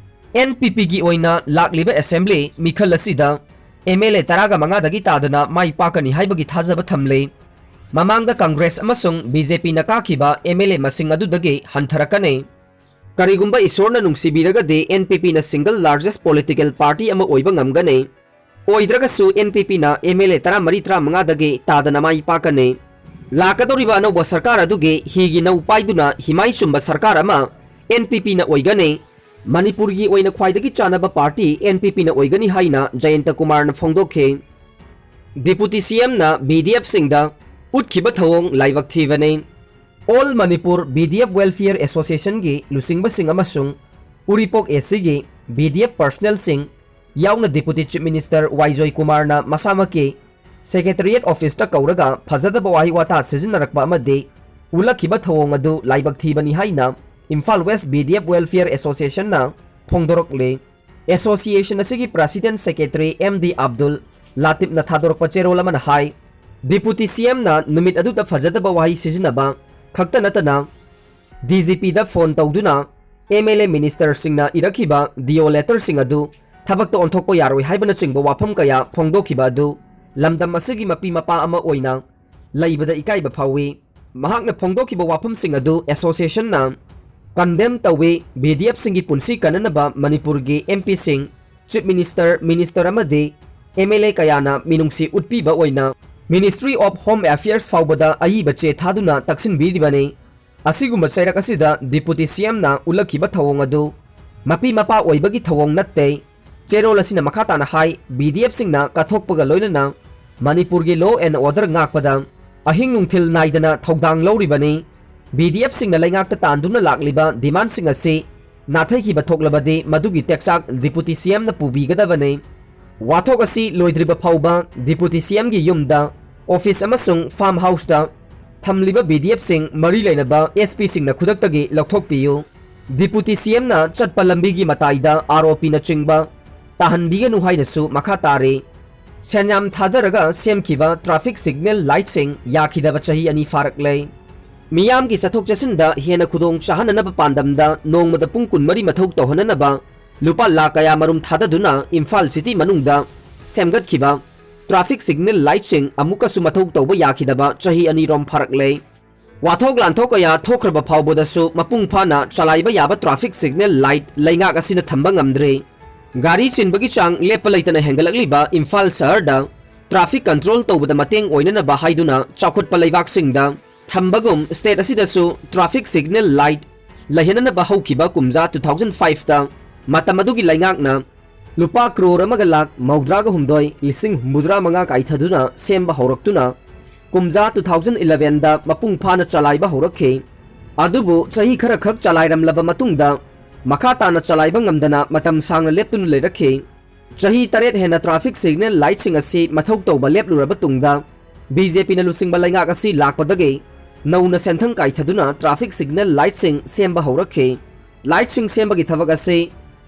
ꯑꯦꯟ ꯄꯤ ꯄꯤꯒꯤ ꯑꯣꯏꯅ ꯂꯥꯛꯂꯤꯕ ꯑꯦꯁꯦꯝꯕ꯭ꯂꯤ ꯃꯤꯈꯜ ꯑꯁꯤꯗ ꯑꯦꯝ ꯑꯦꯜ ꯑꯦ ꯇꯔꯥꯒ ꯃꯉꯥꯗꯒꯤ ꯇꯥꯗꯅ ꯃꯥꯏ ꯄꯥꯛꯀꯅꯤ ꯍꯥꯏꯕꯒꯤ ꯊꯥꯖꯕ ꯊꯝꯂꯤ꯫ ꯃꯃꯥꯡꯗ ꯀꯪꯒ꯭ꯔꯦꯁ ꯑꯃꯁꯨꯡ ꯕꯤ ꯖꯦ ꯄꯤꯅ ꯀꯥꯈꯤꯕ ꯑꯦꯝ ꯑꯦꯜ ꯑꯦ ꯃꯁꯤꯡ ꯑꯗꯨꯗꯒꯤ ꯍꯟꯊꯔꯛꯀꯅꯤ꯫ ꯀꯔꯤꯒꯨꯝꯕ ꯏꯁꯣꯔꯅ ꯅꯨꯡꯁꯤꯕꯤꯔꯒꯗꯤ ꯑꯦꯟ ꯄꯤ ꯄꯤꯅ ꯁꯤꯡꯒꯜ ꯂꯥꯔꯖꯦꯁ ꯄꯣꯂꯤꯇꯤꯀꯦꯜ ꯄꯥꯔꯇꯤ ꯑꯃ ꯑꯣꯏꯕ ꯉꯝꯒꯅꯤ꯫ ꯑꯣꯏꯗ꯭ꯔꯒꯁꯨ ꯑꯦꯟ ꯄꯤ ꯄꯤꯅ ꯑꯦꯝ ꯑꯦꯜ ꯑꯦ ꯇꯔꯥꯃꯔꯤ ꯇꯔꯥꯃꯉꯥꯗꯒꯤ ꯇꯥꯗꯅ ꯃꯥꯏ ꯄꯥꯛꯀꯅꯤ꯫ ꯂꯥꯛꯀꯗꯧꯔꯤꯕ ꯑꯅꯧꯕ ꯁꯔꯀꯥꯔ ꯑꯗꯨꯒꯤ ꯍꯤꯒꯤ ꯅꯧ ꯄꯥꯏꯗꯨꯅ ꯍꯤꯃꯥꯏ ꯆꯨꯝꯕ ꯁꯔꯀꯥꯔ ꯑꯃ ꯑꯦꯟ ꯄꯤ ꯄꯤꯅ ꯑꯣꯏꯒꯅꯤ꯫ ꯃꯅꯤꯄꯨꯔꯒꯤ ꯑꯣꯏꯅ ꯈ꯭ꯋꯥꯏꯗꯒꯤ ꯆꯥꯟꯅꯕ ꯄꯥꯔꯇꯤ ꯑꯦꯟ ꯄꯤ ꯄꯤꯅ ꯑꯣꯏꯒꯅꯤ ꯍꯥꯏꯅ ꯖꯌꯟꯇ ꯀꯨꯃꯥꯔꯅ ꯐꯣꯡꯗꯣꯛꯈꯤ꯫ ꯗꯤꯄꯨꯇꯤ ꯁꯤ ꯑꯦꯝꯅ ꯕꯤ ꯗꯤ ꯑꯦꯐꯁꯤꯡꯗ ꯎꯠꯈꯤꯕ ꯊꯧꯑꯣꯡ ꯂꯥꯏꯕꯛ ꯊꯤꯕꯅꯤ꯫ All Manipur B D F welfare ꯑꯦꯁꯣꯁꯤꯌꯦꯁꯟꯒꯤ ꯂꯨꯆꯤꯡꯕꯁꯤꯡ ꯑꯃꯁꯨꯡ ꯎꯔꯤꯄꯣꯛ ꯑꯦ ꯁꯤꯒꯤ ꯕꯤ ꯗꯤ ꯑꯦꯐ ꯄꯔꯁꯅꯦꯜꯁꯤꯡ ꯌꯥꯎꯅ ꯗꯤꯄꯨꯇꯤ ꯆꯤꯐ ꯃꯤꯅꯤꯁꯇꯔ ꯋꯥꯏ ꯖꯣꯏꯀꯨꯃꯥꯔꯅ ꯃꯁꯥꯃꯛꯀꯤ ꯁꯦꯀ꯭ꯔꯦꯇꯔꯤꯌꯦꯠ ꯑꯣꯐꯤꯁꯇ ꯀꯧꯔꯒ ꯐꯖꯗꯕ ꯋꯥꯍꯩ ꯋꯥꯇꯥ ꯁꯤꯖꯤꯟꯅꯔꯛꯄ ꯑꯃꯗꯤ ꯎꯠꯂꯛꯈꯤꯕ ꯊꯧꯑꯣꯡ ꯑꯗꯨ ꯂꯥꯏꯕꯛ ꯊꯤꯕꯅꯤ ꯍꯥꯏꯅ Imphal west B D F welfare ꯑꯦꯁꯣꯁꯤꯌꯦꯁꯟꯅ ꯐꯣꯡꯗꯣꯔꯛꯂꯤ꯫ ꯑꯦꯁꯣꯁꯤꯌꯦꯁꯟ ꯑꯁꯤꯒꯤ president secretary M D Abdul ꯂꯥꯇꯤꯞꯅ ꯊꯥꯗꯣꯔꯛꯄ ꯆꯦꯔꯣꯜ ꯑꯃꯅ ꯍꯥꯏ, ꯗꯤꯄꯨꯇꯤ ꯁꯤ ꯑꯦꯝꯅ ꯅꯨꯃꯤꯠ ꯑꯗꯨꯗ ꯐꯖꯗꯕ ꯋꯥꯍꯩ ꯁꯤꯖꯤꯟꯅꯕ ꯈꯛꯇ ꯅꯠꯇꯅ ꯗꯤ ꯖꯤ ꯄꯤꯗ ꯐꯣꯟ ꯇꯧꯗꯨꯅ ꯑꯦꯝ ꯑꯦꯜ ꯑꯦ ꯃꯤꯅꯤꯁꯇꯔꯁꯤꯡꯅ ꯏꯔꯛꯈꯤꯕ ꯗꯤ ꯑꯣ ꯂꯦꯇꯔꯁꯤꯡ ꯑꯗꯨ ꯊꯕꯛꯇ ꯑꯣꯟꯊꯣꯛꯄ ꯌꯥꯔꯣꯏ ꯍꯥꯏꯕꯅꯆꯤꯡꯕ ꯋꯥꯐꯝ ꯀꯌꯥ ꯐꯣꯡꯗꯣꯛꯈꯤꯕ ꯑꯗꯨ ꯂꯝꯗꯝ ꯑꯁꯤꯒꯤ ꯃꯄꯤ ꯃꯄꯥ ꯑꯃ ꯑꯣꯏꯅ ꯂꯩꯕꯗ ꯏꯀꯥꯏꯕ ꯐꯥꯎꯏ꯫ ꯃꯍꯥꯛꯅ ꯐꯣꯡꯗꯣꯛꯈꯤꯕ ꯋꯥꯐꯝꯁꯤꯡ ꯑꯗꯨ ꯑꯦꯁꯣꯁꯤꯌꯦꯁꯟꯅ ꯀꯟꯗꯦꯝ ꯇꯧꯏ꯫ ꯕꯤ ꯗꯤ ꯑꯦꯐꯁꯤꯡꯒꯤ ꯄꯨꯟꯁꯤ ꯀꯟꯅꯅꯕ ꯃꯅꯤꯄꯨꯔꯒꯤ ꯑꯦꯝ ꯄꯤꯁꯤꯡ, ꯆꯤꯐ ꯃꯤꯅꯤꯁꯇꯔ, ꯃꯤꯅꯤꯁꯇꯔ ꯑꯃꯗꯤ ꯑꯦꯝ ꯑꯦꯜ ꯑꯦ ꯀꯌꯥꯅ ꯃꯤꯅꯨꯡꯁꯤ ꯎꯠꯄꯤꯕ ꯑꯣꯏꯅ Ministry of Home Affairs ꯐꯥꯎꯕꯗ ꯑꯏꯕ ꯆꯦ ꯊꯥꯗꯨꯅ ꯇꯛꯁꯤꯟꯕꯤꯔꯤꯕꯅꯤ꯫ ꯑꯁꯤꯒꯨꯝꯕ ꯆꯩꯔꯛ ꯑꯁꯤꯗ Deputy C M ꯅ ꯎꯠꯂꯛꯈꯤꯕ ꯊꯧꯑꯣꯡ ꯑꯗꯨ ꯃꯄꯤ ꯃꯄꯥ ꯑꯣꯏꯕꯒꯤ ꯊꯧꯑꯣꯡ ꯅꯠꯇꯦ꯫ ꯆꯦꯔꯣꯜ ꯑꯁꯤꯅ ꯃꯈꯥ ꯇꯥꯅ ꯍꯥꯏ, B D F ꯁꯤꯡꯅ ꯀꯠꯊꯣꯛꯄꯒ ꯂꯣꯏꯅꯅ ꯃꯅꯤꯄꯨꯔꯒꯤ law and order ꯉꯥꯛꯄꯗ ꯑꯍꯤꯡ ꯅꯨꯡꯊꯤꯜ ꯅꯥꯏꯗꯅ ꯊꯧꯗꯥꯡ ꯂꯧꯔꯤꯕꯅꯤ꯫ B D F ꯁꯤꯡꯅ ꯂꯩꯉꯥꯛꯇ ꯇꯥꯟꯗꯨꯅ ꯂꯥꯛꯂꯤꯕ demand ꯁꯤꯡ ꯑꯁꯤ ꯅꯥꯊꯩꯈꯤꯕ ꯊꯣꯛꯂꯕꯗꯤ ꯃꯗꯨꯒꯤ ꯇꯦꯛꯆꯥꯛ Deputy C M ꯅ ꯄꯨꯕꯤꯒꯗꯕꯅꯤ꯫ ꯋꯥꯊꯣꯛ ꯑꯁꯤ ꯂꯣꯏꯗ꯭ꯔꯤꯕ ꯐꯥꯎꯕ Deputy C M ꯒꯤ ꯌꯨꯝꯗ, office ꯑꯃꯁꯨꯡ farm house ꯇ ꯊꯝꯂꯤꯕ B D F ꯁꯤꯡ ꯃꯔꯤ ꯂꯩꯅꯕ S P ꯁꯤꯡꯅ ꯈꯨꯗꯛꯇꯒꯤ ꯂꯧꯊꯣꯛꯄꯤꯌꯨ꯫ Deputy C M ꯅ ꯆꯠꯄ ꯂꯝꯕꯤꯒꯤ ꯃꯇꯥꯏꯗ ꯑꯥꯔ ꯑꯣ ꯄꯤꯅꯆꯤꯡꯕ ꯇꯥꯍꯟꯕꯤꯒꯅꯨ ꯍꯥꯏꯅꯁꯨ ꯃꯈꯥ ꯇꯥꯔꯤ꯫ ꯁꯦꯟꯌꯥꯝ ꯊꯥꯗꯔꯒ ꯁꯦꯝꯈꯤꯕ traffic signal light ꯁꯤꯡ ꯌꯥꯈꯤꯗꯕ ꯆꯍꯤ ꯑꯅꯤ ꯐꯥꯔꯛꯂꯦ꯫ ꯃꯤꯌꯥꯝꯒꯤ ꯆꯠꯊꯣꯛ ꯆꯠꯁꯤꯟꯗ ꯍꯦꯟꯅ ꯈꯨꯗꯣꯡ ꯆꯥꯍꯟꯅꯅꯕ ꯄꯥꯟꯗꯝꯗ ꯅꯣꯡꯃꯗ ꯄꯨꯡ ꯀꯨꯟꯃꯔꯤ ꯃꯊꯧ ꯇꯧꯍꯟꯅꯅꯕ ꯂꯨꯄꯥ ꯂꯥꯈ ꯀꯌꯥ ꯃꯔꯨꯝ ꯊꯥꯗꯗꯨꯅ ꯏꯝꯐꯥꯜ city ꯃꯅꯨꯡꯗ ꯁꯦꯝꯒꯠꯈꯤꯕ traffic signal light ꯁꯤꯡ ꯑꯃꯨꯛꯀꯁꯨ ꯃꯊꯧ ꯇꯧꯕ ꯌꯥꯈꯤꯗꯕ ꯆꯍꯤ ꯑꯅꯤꯔꯣꯝ ꯐꯥꯔꯛꯂꯦ꯫ ꯋꯥꯊꯣꯛ ꯂꯥꯟꯊꯣꯛ ꯀꯌꯥ ꯊꯣꯛꯈ꯭ꯔꯕ ꯐꯥꯎꯕꯗꯁꯨ ꯃꯄꯨꯡ ꯐꯥꯅ ꯆꯂꯥꯏꯕ ꯌꯥꯕ traffic signal light ꯂꯩꯉꯥꯛ ꯑꯁꯤꯅ ꯊꯝꯕ ꯉꯝꯗ꯭ꯔꯤ꯫ ꯒꯥꯔꯤ ꯆꯤꯟꯕꯒꯤ ꯆꯥꯡ ꯂꯦꯞꯄ ꯂꯩꯇꯅ ꯍꯦꯟꯒꯠꯂꯛꯂꯤꯕ ꯏꯝꯐꯥꯜ ꯁꯍꯔꯗ traffic control ꯇꯧꯕꯗ ꯃꯇꯦꯡ ꯑꯣꯏꯅꯅꯕ ꯍꯥꯏꯗꯨꯅ ꯆꯥꯎꯈꯠꯄ ꯂꯩꯕꯥꯛꯁꯤꯡꯗ ꯊꯝꯕꯒꯨꯝ state ꯑꯁꯤꯗꯁꯨ traffic signal light ꯂꯩꯍꯟꯅꯅꯕ ꯍꯧꯈꯤꯕ ꯀꯨꯝꯖꯥ two thousand five ꯇ ꯃꯇꯝ ꯑꯗꯨꯒꯤ ꯂꯩꯉꯥꯛꯅ ꯂꯨꯄꯥ ꯀ꯭ꯔꯣꯔ ꯑꯃꯒ ꯂꯥꯈ ꯃꯧꯗ꯭ꯔꯥꯒ ꯍꯨꯝꯗꯣꯏ ꯂꯤꯁꯤꯡ ꯍꯨꯝꯐꯨꯇꯔꯥ ꯃꯉꯥ ꯀꯥꯏꯊꯗꯨꯅ ꯁꯦꯝꯕ ꯍꯧꯔꯛꯇꯨꯅ ꯀꯨꯝꯖꯥ two thousand eleven ꯗ ꯃꯄꯨꯡ ꯐꯥꯅ ꯆꯂꯥꯏꯕ ꯍꯧꯔꯛꯈꯤ꯫ ꯑꯗꯨꯕꯨ ꯆꯍꯤ ꯈꯔꯈꯛ ꯆꯂꯥꯏꯔꯝꯂꯕ ꯃꯇꯨꯡꯗ ꯃꯈꯥ ꯇꯥꯅ ꯆꯂꯥꯏꯕ ꯉꯝꯗꯅ ꯃꯇꯝ ꯁꯥꯡꯅ ꯂꯦꯞꯇꯨꯅ ꯂꯩꯔꯛꯈꯤ꯫ ꯆꯍꯤ ꯇꯔꯦꯠ ꯍꯦꯟꯅ traffic signal light ꯁꯤꯡ ꯑꯁꯤ ꯃꯊꯧ ꯇꯧꯕ ꯂꯦꯞꯂꯨꯔꯕ ꯇꯨꯡꯗ B J P ꯅ ꯂꯨꯆꯤꯡꯕ ꯂꯩꯉꯥꯛ ꯑꯁꯤ ꯂꯥꯛꯄꯗꯒꯤ ꯅꯧꯅ ꯁꯦꯟꯊꯪ ꯀꯥꯏꯊꯗꯨꯅ traffic signal light ꯁꯤꯡ ꯁꯦꯝꯕ ꯍꯧꯔꯛꯈꯤ꯫ Light ꯁꯤꯡ ꯁꯦꯝꯕꯒꯤ ꯊꯕꯛ ꯑꯁꯤ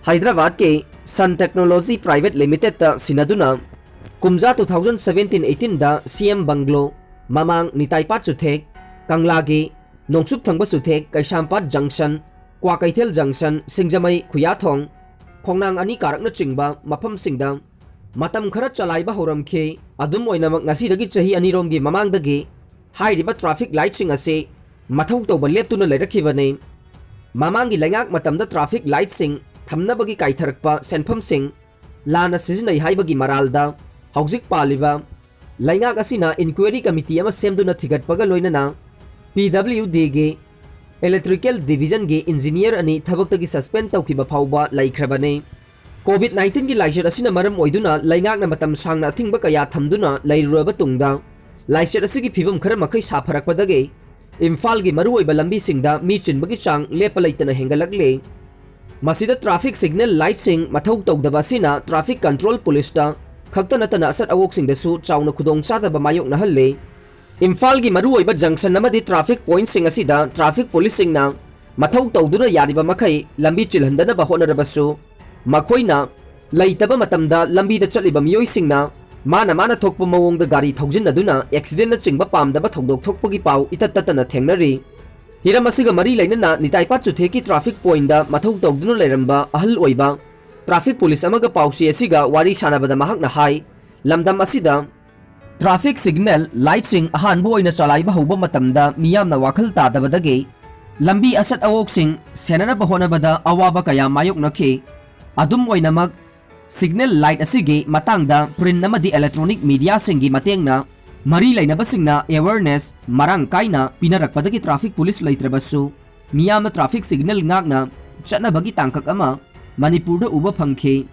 ꯍꯥꯏꯗ꯭ꯔꯕꯥꯗꯀꯤ Sun Technology Private Limited ꯇ ꯁꯤꯟꯅꯗꯨꯅ ꯀꯨꯝꯖꯥ two thousand seventeen eighteen ꯗ C M Bungalow ꯃꯃꯥꯡ ꯅꯤꯇꯥꯏꯄꯥꯠ ꯆꯨꯊꯦꯛ, ꯀꯪꯂꯥꯒꯤ ꯅꯣꯡꯆꯨꯞ ꯊꯪꯕ ꯆꯨꯊꯦꯛ, ꯀꯩꯁꯥꯝꯄꯥꯠ junction, ꯀ꯭ꯋꯥꯀꯩꯊꯦꯜ junction, ꯁꯤꯡꯖꯃꯩ ꯈꯨꯌꯥꯊꯣꯡ, ꯈꯣꯡꯅꯥꯡ ꯑꯅꯤ ꯀꯥꯔꯛꯅꯆꯤꯡꯕ ꯃꯐꯝꯁꯤꯡꯗ ꯃꯇꯝ ꯈꯔ ꯆꯂꯥꯏꯕ ꯍꯧꯔꯝꯈꯤ꯫ ꯑꯗꯨꯝ ꯑꯣꯏꯅꯃꯛ, ꯉꯁꯤꯗꯒꯤ ꯆꯍꯤ ꯑꯅꯤꯔꯣꯝꯒꯤ ꯃꯃꯥꯡꯗꯒꯤ ꯍꯥꯏꯔꯤꯕ traffic light ꯁꯤꯡ ꯑꯁꯤ ꯃꯊꯧ ꯇꯧꯕ ꯂꯦꯞꯇꯨꯅ ꯂꯩꯔꯛꯈꯤꯕꯅꯤ꯫ ꯃꯃꯥꯡꯒꯤ ꯂꯩꯉꯥꯛ ꯃꯇꯝꯗ traffic light ꯁꯤꯡ ꯊꯝꯅꯕꯒꯤ ꯀꯥꯏꯊꯔꯛꯄ ꯁꯦꯟꯐꯝꯁꯤꯡ ꯂꯥꯟꯅ ꯁꯤꯖꯤꯟꯅꯩ ꯍꯥꯏꯕꯒꯤ ꯃꯔꯥꯜꯗ ꯍꯧꯖꯤꯛ ꯄꯥꯜꯂꯤꯕ ꯂꯩꯉꯥꯛ ꯑꯁꯤꯅ inquiry committee ꯑꯃ ꯁꯦꯝꯗꯨꯅ ꯊꯤꯒꯠꯄꯒ ꯂꯣꯏꯅꯅ P W Dꯒꯤ Electrical Divisionꯒꯤ engineer ꯑꯅꯤ ꯊꯕꯛꯇꯒꯤ suspend ꯇꯧꯈꯤꯕ ꯐꯥꯎꯕ ꯂꯩꯈ꯭ꯔꯕꯅꯤ꯫ COVID nineteenꯒꯤ ꯂꯥꯏꯆꯠ ꯑꯁꯤꯅ ꯃꯔꯝ ꯑꯣꯏꯗꯨꯅ ꯂꯩꯉꯥꯛꯅ ꯃꯇꯝ ꯁꯥꯡꯅ ꯑꯊꯤꯡꯕ ꯀꯌꯥ ꯊꯝꯗꯨꯅ ꯂꯩꯔꯨꯔꯕ ꯇꯨꯡꯗ, ꯂꯥꯏꯆꯠ ꯑꯁꯤꯒꯤ ꯐꯤꯕꯝ ꯈꯔ ꯃꯈꯩ ꯁꯥꯐꯔꯛꯄꯗꯒꯤ ꯏꯝꯐꯥꯜꯒꯤ ꯃꯔꯨꯑꯣꯏꯕ ꯂꯝꯕꯤꯁꯤꯡꯗ ꯃꯤ ꯆꯤꯟꯕꯒꯤ ꯆꯥꯡ ꯂꯦꯞꯄ ꯂꯩꯇꯅ ꯍꯦꯟꯒꯠꯂꯛꯂꯤ꯫ ꯃꯁꯤꯗ traffic signal lightꯁꯤꯡ ꯃꯊꯧ ꯇꯧꯗꯕ ꯑꯁꯤꯅ traffic control policeꯇ ꯈꯛꯇ ꯅꯠꯇꯅ ꯑꯆꯠ ꯑꯋꯣꯛꯁꯤꯡꯗꯁꯨ ꯆꯥꯎꯅ ꯈꯨꯗꯣꯡꯆꯥꯗꯕ ꯃꯥꯌꯣꯛꯅꯍꯜꯂꯤ꯫ ꯏꯝꯐꯥꯜꯒꯤ ꯃꯔꯨꯑꯣꯏꯕ junction ꯑꯃꯗꯤ traffic pointꯁꯤꯡ ꯑꯁꯤꯗ traffic policeꯁꯤꯡꯅ ꯃꯊꯧ ꯇꯧꯗꯨꯅ ꯌꯥꯔꯤꯕ ꯃꯈꯩ ꯂꯝꯕꯤ ꯆꯤꯜꯍꯟꯗꯅꯕ ꯍꯣꯠꯅꯔꯕꯁꯨ, ꯃꯈꯣꯏꯅ ꯂꯩꯇꯕ ꯃꯇꯝꯗ ꯂꯝꯕꯤꯗ ꯆꯠꯂꯤꯕ ꯃꯤꯑꯣꯏꯁꯤꯡꯅ ꯃꯥꯅ ꯃꯥꯅ ꯊꯣꯛꯄ ꯃꯑꯣꯡꯗ ꯒꯥꯔꯤ ꯊꯧꯖꯤꯟꯅꯗꯨꯅ accidentꯅꯆꯤꯡꯕ ꯄꯥꯝꯗꯕ ꯊꯧꯗꯣꯛ ꯊꯣꯛꯄꯒꯤ ꯄꯥꯎ ꯏꯇꯠ ꯇꯠꯇꯅ ꯊꯦꯡꯅꯔꯤ꯫ ꯍꯤꯔꯝ ꯑꯁꯤꯒ ꯃꯔꯤ ꯂꯩꯅꯅ ꯅꯤꯇꯥꯏꯄꯥꯠ ꯆꯨꯊꯦꯛꯀꯤ traffic pointꯗ ꯃꯊꯧ ꯇꯧꯗꯨꯅ ꯂꯩꯔꯝꯕ ꯑꯍꯜ ꯑꯣꯏꯕ traffic police ꯑꯃꯒ ꯄꯥꯎꯆꯦ ꯑꯁꯤꯒ ꯋꯥꯔꯤ ꯁꯥꯟꯅꯕꯗ ꯃꯍꯥꯛꯅ ꯍꯥꯏ, ꯂꯝꯗꯝ ꯑꯁꯤꯗ traffic signal lightꯁꯤꯡ ꯑꯍꯥꯟꯕ ꯑꯣꯏꯅ ꯆꯂꯥꯏꯕ ꯍꯧꯕ ꯃꯇꯝꯗ ꯃꯤꯌꯥꯝꯅ ꯋꯥꯈꯜ ꯇꯥꯗꯕꯗꯒꯤ ꯂꯝꯕꯤ ꯑꯆꯠ ꯑꯋꯣꯛꯁꯤꯡ ꯁꯦꯟꯅꯅꯕ ꯍꯣꯠꯅꯕꯗ ꯑꯋꯥꯕ ꯀꯌꯥ ꯃꯥꯌꯣꯛꯅꯈꯤ꯫ ꯑꯗꯨꯝ ꯑꯣꯏꯅꯃꯛ, signal light ꯑꯁꯤꯒꯤ ꯃꯇꯥꯡꯗ print ꯑꯃꯗꯤ electronic mediaꯁꯤꯡꯒꯤ ꯃꯇꯦꯡꯅ ꯃꯔꯤ ꯂꯩꯅꯕꯁꯤꯡꯅ awareness ꯃꯔꯥꯡ ꯀꯥꯏꯅ ꯄꯤꯅꯔꯛꯄꯗꯒꯤ traffic police ꯂꯩꯇ꯭ꯔꯕꯁꯨ, ꯃꯤꯌꯥꯝꯅ traffic signal ꯉꯥꯛꯅ ꯆꯠꯅꯕꯒꯤ ꯇꯥꯡꯀꯛ ꯑꯃ ꯃꯅꯤꯄꯨꯔꯗ ꯎꯕ ꯐꯪꯈꯤ꯫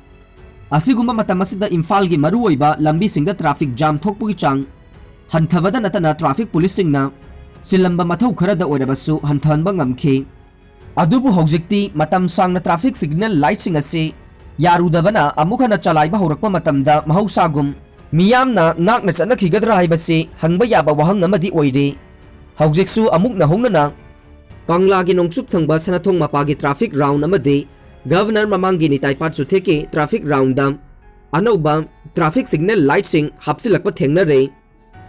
ꯑꯁꯤꯒꯨꯝꯕ ꯃꯇꯝ ꯑꯁꯤꯗ ꯏꯝꯐꯥꯜꯒꯤ ꯃꯔꯨꯑꯣꯏꯕ ꯂꯝꯕꯤꯁꯤꯡꯗ traffic jam ꯊꯣꯛꯄꯒꯤ ꯆꯥꯡ ꯍꯟꯊꯕꯗ ꯅꯠꯇꯅ traffic policeꯁꯤꯡꯅ ꯆꯤꯜꯂꯝꯕ ꯃꯊꯧ ꯈꯔꯗ ꯑꯣꯏꯔꯕꯁꯨ ꯍꯟꯊꯍꯟꯕ ꯉꯝꯈꯤ꯫ ꯑꯗꯨꯕꯨ ꯍꯧꯖꯤꯛꯇꯤ ꯃꯇꯝ ꯁꯥꯡꯅ traffic signal lightꯁꯤꯡ ꯑꯁꯤ ꯌꯥꯔꯨꯗꯕꯅ ꯑꯃꯨꯛ ꯍꯟꯅ ꯆꯂꯥꯏꯕ ꯍꯧꯔꯛꯄ ꯃꯇꯝꯗ ꯃꯍꯧꯁꯥꯒꯨꯝ ꯃꯤꯌꯥꯝꯅ ꯉꯥꯛꯅ ꯆꯠꯅꯈꯤꯒꯗ꯭ꯔꯥ ꯍꯥꯏꯕꯁꯤ ꯍꯪꯕ ꯌꯥꯕ ꯋꯥꯍꯪ ꯑꯃꯗꯤ ꯑꯣꯏꯔꯤ꯫ ꯍꯧꯖꯤꯛꯁꯨ ꯑꯃꯨꯛ ꯅꯧꯍꯧꯅꯅ ꯀꯪꯂꯥꯒꯤ ꯅꯣꯡꯆꯨꯞ ꯊꯪꯕ ꯁꯅꯥꯊꯣꯡ ꯃꯄꯥꯒꯤ traffic round ꯑꯃꯗꯤ Governor ꯃꯃꯥꯡꯒꯤ ꯅꯤꯇꯥꯏ ꯄꯥꯠ ꯆꯨꯊꯦꯛꯀꯤ traffic roundꯗ ꯑꯅꯧꯕ traffic signal lightꯁꯤꯡ ꯍꯥꯞꯆꯤꯜꯂꯛꯄ ꯊꯦꯡꯅꯔꯦ꯫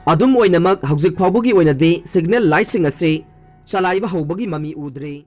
ꯑꯗꯨꯝ ꯑꯣꯏꯅꯃꯛ, ꯍꯧꯖꯤꯛ ꯐꯥꯎꯕꯒꯤ ꯑꯣꯏꯅꯗꯤ signal lightꯁꯤꯡ ꯑꯁꯤ ꯆꯂꯥꯏꯕ ꯍꯧꯕꯒꯤ ꯃꯃꯤ ꯎꯗ꯭ꯔꯤ꯫